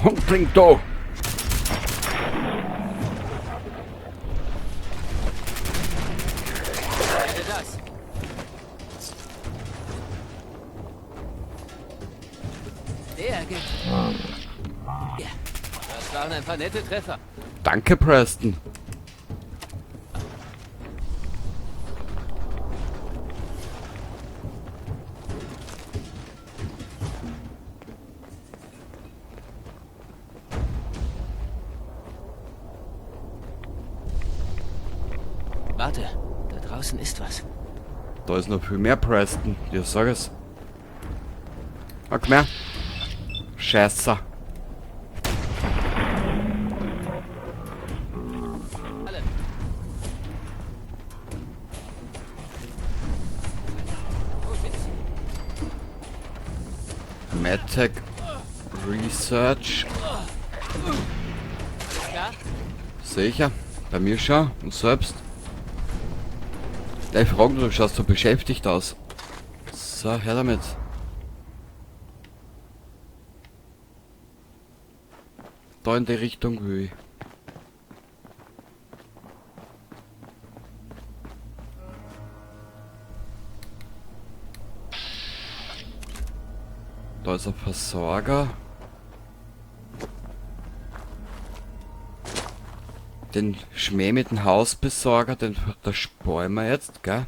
Hundling, du! Werde das. Der geht. Ja. Das waren ein paar nette Treffer. Danke, Preston. Warte, da draußen ist was. Da ist noch viel mehr Preston. Ja, sag es. Ah, komm her. Scheiße. Alle. Oh, Mist. MedTech Research. Alles klar? Sicher. Bei mir schon. Und selbst. Gleich fragen, du schaust so beschäftigt aus. So, her damit. Da in die Richtung will ich. Da ist ein Versorger. Den Schmäh mit dem Hausbesorger, den das sparen wir jetzt, gell?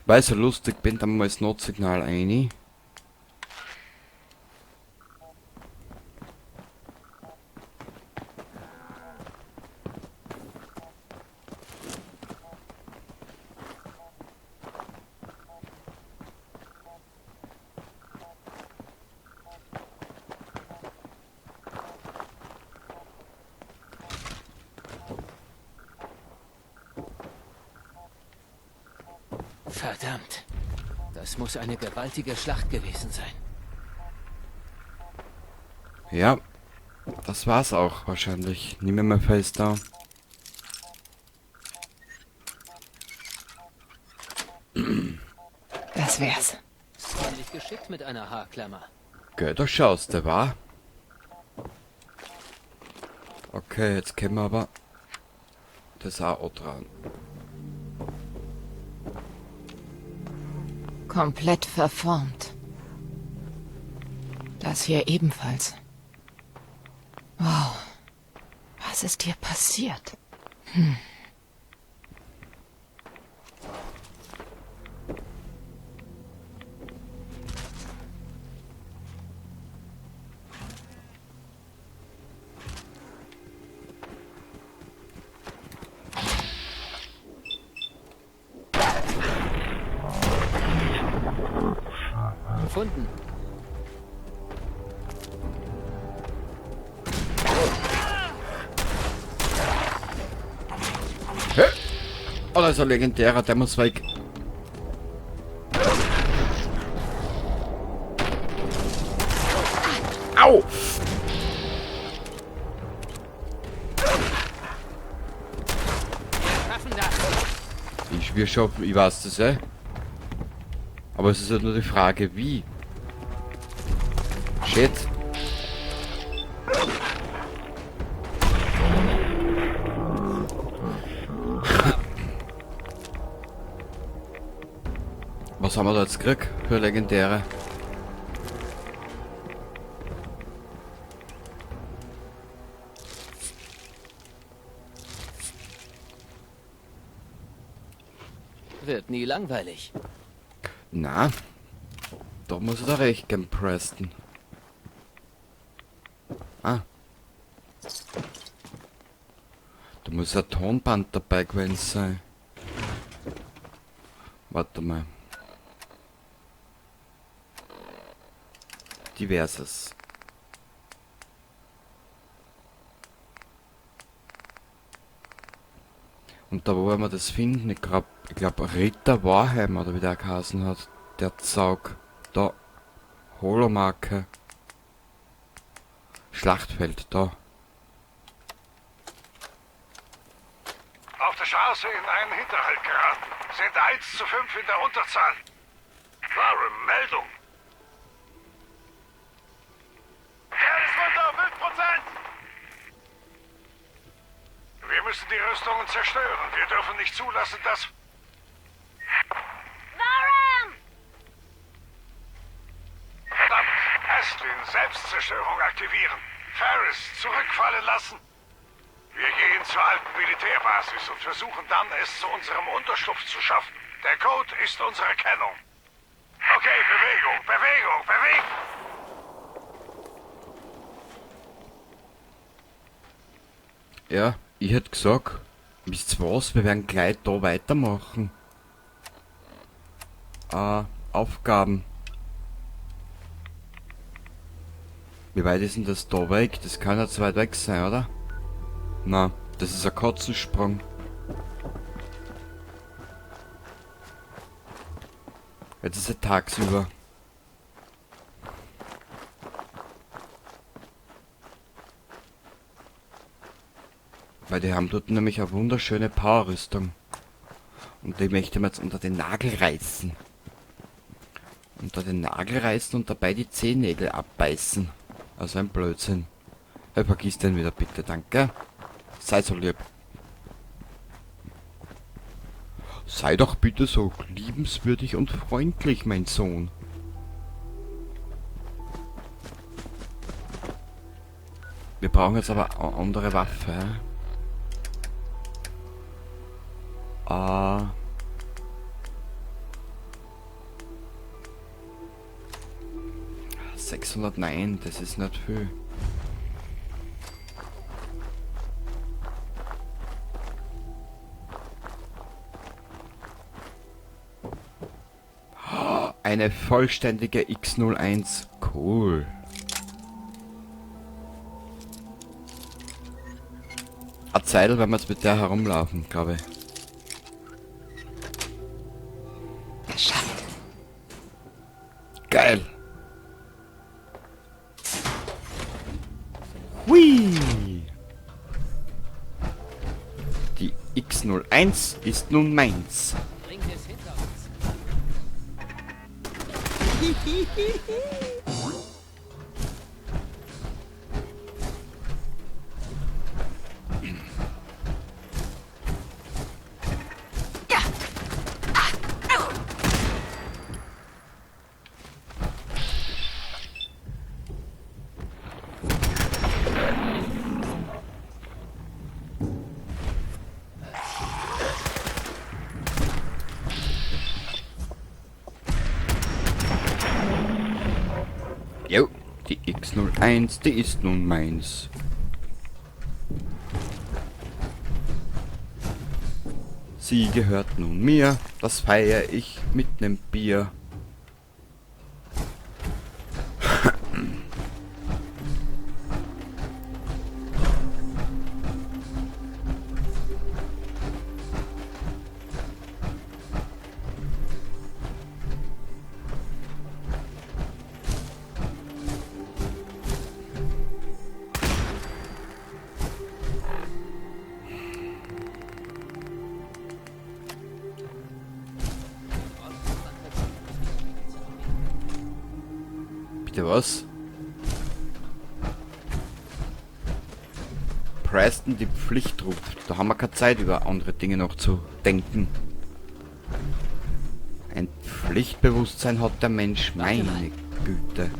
Weil ich so lustig bin, dann mal das Notsignal ein. Verdammt. Das muss eine gewaltige Schlacht gewesen sein. Ja, das war's auch wahrscheinlich. Nimm mir mal Face down. Das wär's. Ziemlich geschickt mit einer Haarklammer. Gell, da schaust du, wa? Okay, jetzt können wir aber das auch dran. Komplett verformt. Das hier ebenfalls. Wow. Was ist hier passiert? Gefunden. Hä? Oh, da ist ein legendärer, der muss weg. Au! Schaffen das. Ich will schon, ich weiß das, eh. Aber es ist halt nur die Frage, wie. Shit. Was haben wir da jetzt gekriegt für legendäre? Wird nie langweilig. Na, da muss ich da recht geben, Preston. Ah. Da muss ein Tonband dabei gewesen sein. Warte mal. Diverses. Und da wollen wir das finden. Ich glaub Ritter Warheim oder wie der geheißen hat. Der Zaug. Da. Holomarke. Schlachtfeld, da. Auf der Straße in einen Hinterhalt geraten. Sind 1:5 in der Unterzahl. Klare Meldung. Der ist müssen die Rüstungen zerstören. Wir dürfen nicht zulassen, dass... Warum? Verdammt! Astlin, Selbstzerstörung aktivieren. Ferris zurückfallen lassen. Wir gehen zur alten Militärbasis und versuchen dann, es zu unserem Unterschlupf zu schaffen. Der Code ist unsere Kennung. Okay, Bewegung, Bewegung, Bewegung! Ja, ich hätte gesagt, wisst ihr was, wir werden gleich da weitermachen. Aufgaben. Wie weit ist denn das da weg? Das kann ja zu weit weg sein, oder? Na, das ist ein Katzensprung. Jetzt ist er tagsüber. Weil die haben dort nämlich eine wunderschöne Powerrüstung. Und die möchte man jetzt unter den Nagel reißen. Unter den Nagel reißen und dabei die Zehennägel abbeißen. Also ein Blödsinn. Hey, vergiss den wieder bitte, danke. Sei so lieb. Sei doch bitte so liebenswürdig und freundlich, mein Sohn. Wir brauchen jetzt aber eine andere Waffe. Ah. 609, das ist nicht viel. Eine vollständige X01. Cool. Eine Zeit, wenn wir jetzt mit der herumlaufen, glaube ich. Geschafft. Geil. Hui. Die X01 ist nun meins. Bring es hinter uns. Jo, die X01, die ist nun meins. Sie gehört nun mir, das feiere ich mit nem Bier. Bitte was? Preston, die Pflicht ruft. Da haben wir keine Zeit, über andere Dinge noch zu denken. Ein Pflichtbewusstsein hat der Mensch, meine Güte.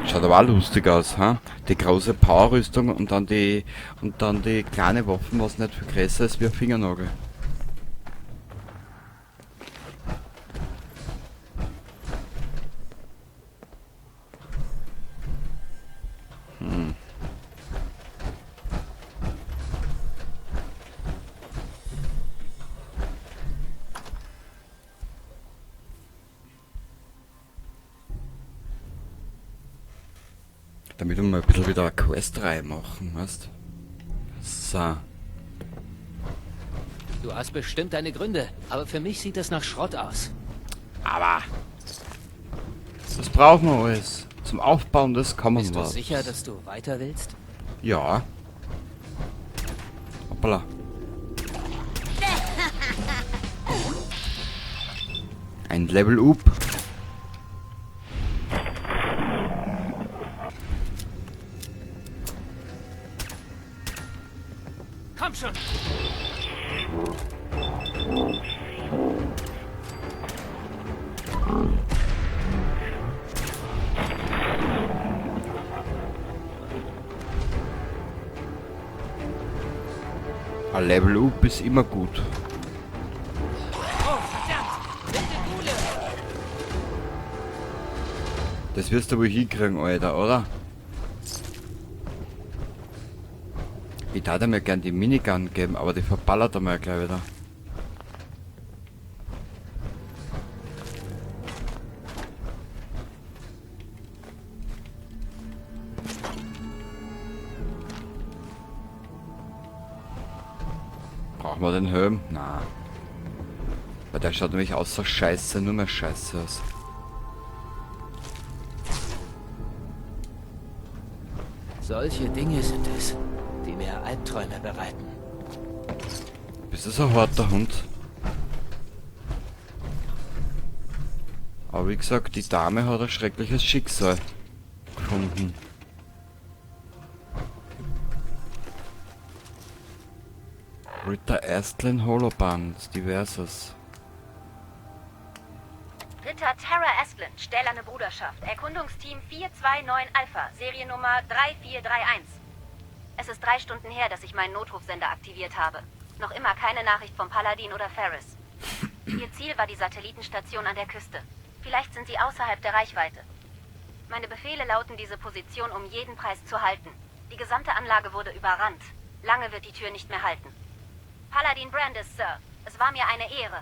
Schaut aber auch lustig aus, ha? Die große Powerrüstung und dann die kleine Waffen, was nicht viel größer ist wie ein Fingernagel. Damit wir mal ein bisschen wieder eine Questreihe machen, weißt? So. Du hast bestimmt deine Gründe, aber für mich sieht das nach Schrott aus. Aber das brauchen wir alles. Zum Aufbauen des Commonwealth. Bist du sicher, dass du weiter willst? Ja. Hoppala. Ein Level Up. Komm schon! Ein Level Up ist immer gut. Oh, verdammt! Wilde Ghule! Das wirst du wohl hinkriegen, Alter, oder? Ich darf mir gern die Minigun geben, aber die verballert er mir gleich wieder. Brauchen wir den Helm? Na. Weil der schaut nämlich außer Scheiße nur mehr Scheiße aus. Solche Dinge sind es, die mir Albträume bereiten. Bist du so ein harter Hund? Aber wie gesagt, die Dame hat ein schreckliches Schicksal gefunden. Ritter Astlin Holoband, diverses. Ritter Tara Astlin, Stählerne Bruderschaft, Erkundungsteam 429 Alpha, Seriennummer 3431. Es ist 3 Stunden her, dass ich meinen Notrufsender aktiviert habe. Noch immer keine Nachricht vom Paladin oder Ferris. Ihr Ziel war die Satellitenstation an der Küste. Vielleicht sind sie außerhalb der Reichweite. Meine Befehle lauten, diese Position um jeden Preis zu halten. Die gesamte Anlage wurde überrannt. Lange wird die Tür nicht mehr halten. Paladin Brandis, Sir. Es war mir eine Ehre.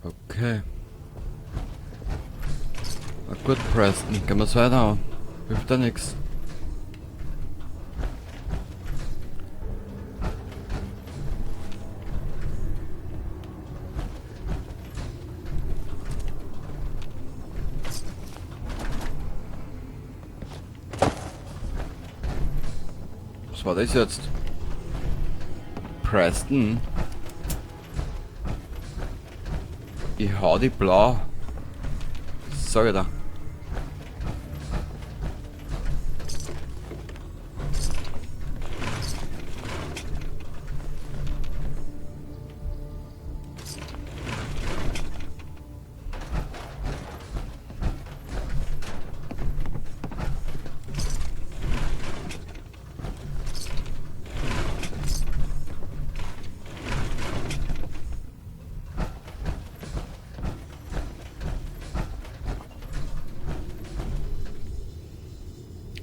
Okay. Na gut, Preston. Gehen wir's weiter an. Hilft da nix. Was war das jetzt? Preston? Ich hau die blau. Sag ich da.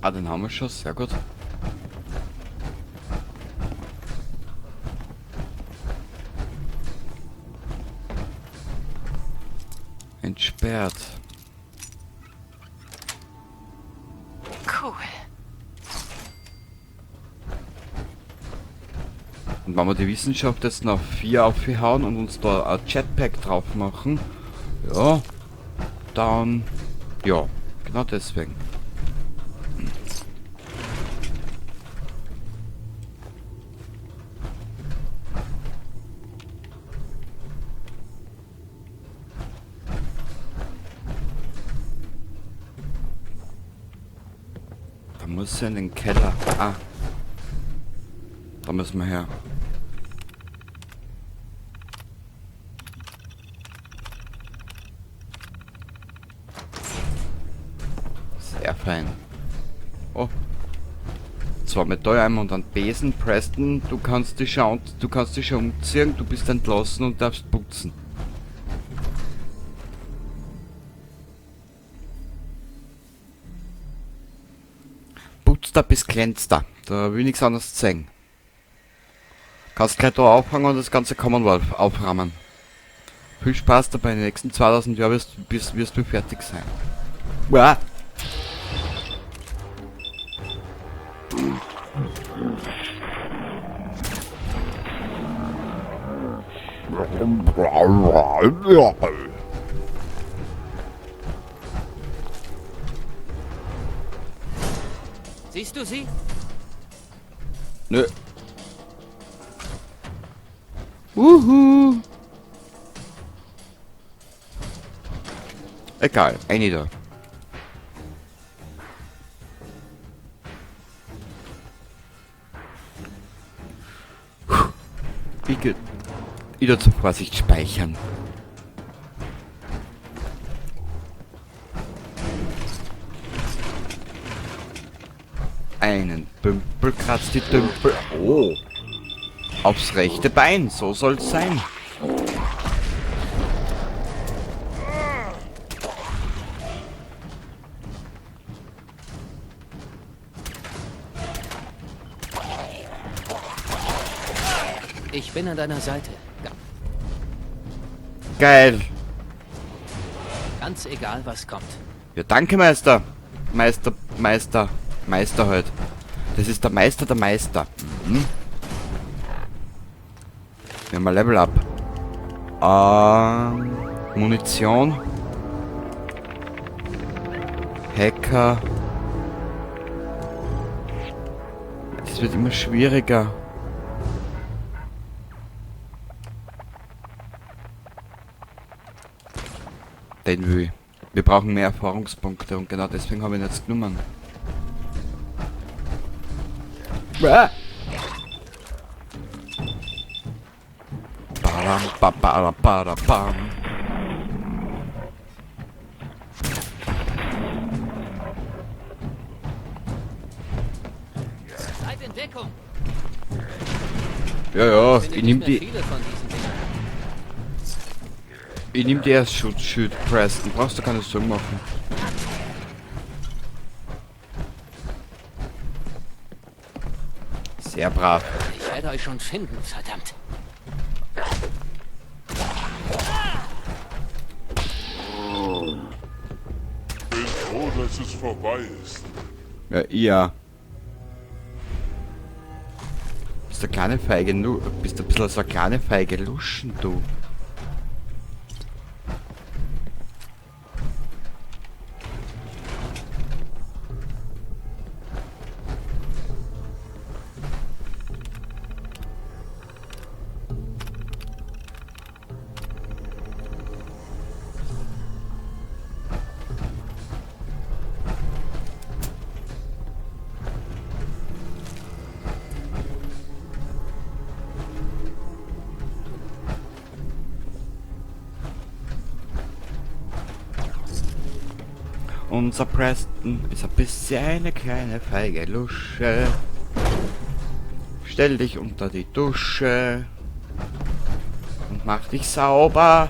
Ah, den haben wir schon, sehr gut. Entsperrt. Cool. Und wenn wir die Wissenschaft jetzt noch 4 aufhauen und uns da ein Jetpack drauf machen, ja, dann, ja, genau deswegen. Da muss er in den Keller. Ah. Da müssen wir her. Sehr fein. Oh. Zwei Metalleimer und ein Besen. Preston, du kannst dich schon, du kannst dich schon umziehen, du bist entlassen und darfst putzen. Putz da bis glänzt da. Da will ich nichts anderes zeigen. Kannst gleich da auffangen und das ganze Commonwealth auframmen. Viel Spaß dabei, in den nächsten 2000 Jahren wirst du fertig sein. Uah. Siehst du sie? Nö. Uhu. Egal, eine da. Wie wieder zur Vorsicht speichern. Einen Pümpel kratzt die Tümpel. Oh. Aufs rechte Bein, so soll's sein. Ich bin an deiner Seite. Geil. Ganz egal, was kommt. Ja, danke, Meister. Meister, Meister, Meister halt. Das ist der Meister der Meister. Mhm. Wir haben ein Level Up. Munition. Hacker. Das wird immer schwieriger. Den will ich. Wir brauchen mehr Erfahrungspunkte und genau deswegen habe ich ihn jetzt genommen. Bäh. Badam, ba, ba, ba, da, bam. Seid in Deckung. Ja, ja, Findet ich nehm nicht mehr die. viele von diesen Dingern. Ich nehm die als Schutzschild, Preston. Brauchst du keine Sorgen machen. Sehr brav. Ich werde euch schon finden, verdammt. Bin froh, dass es vorbei ist. Ja, ja. Bist du kleine Feige, bist du ein bisschen so eine kleine Feige Luschen, du. Unser Preston ist ein bisschen eine kleine feige Lusche. Stell dich unter die Dusche und mach dich sauber.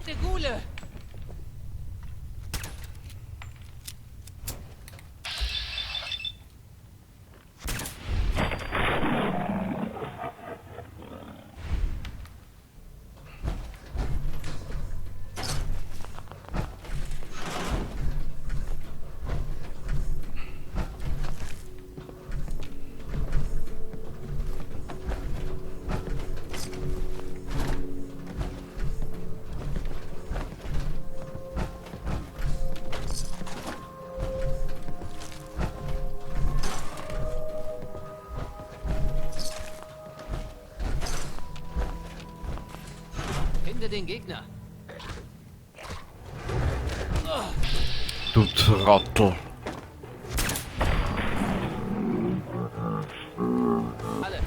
Der Gule! Finde den Gegner. Du Trottel. Alle.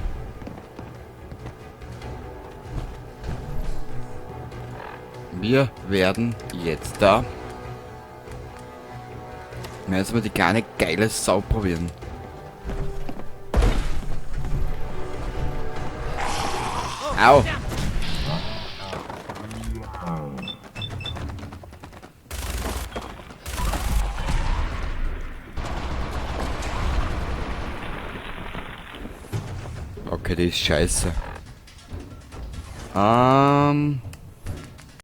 Wir werden jetzt da. Wir jetzt mal die kleine geile Sau probieren. Au! Okay, die ist scheiße.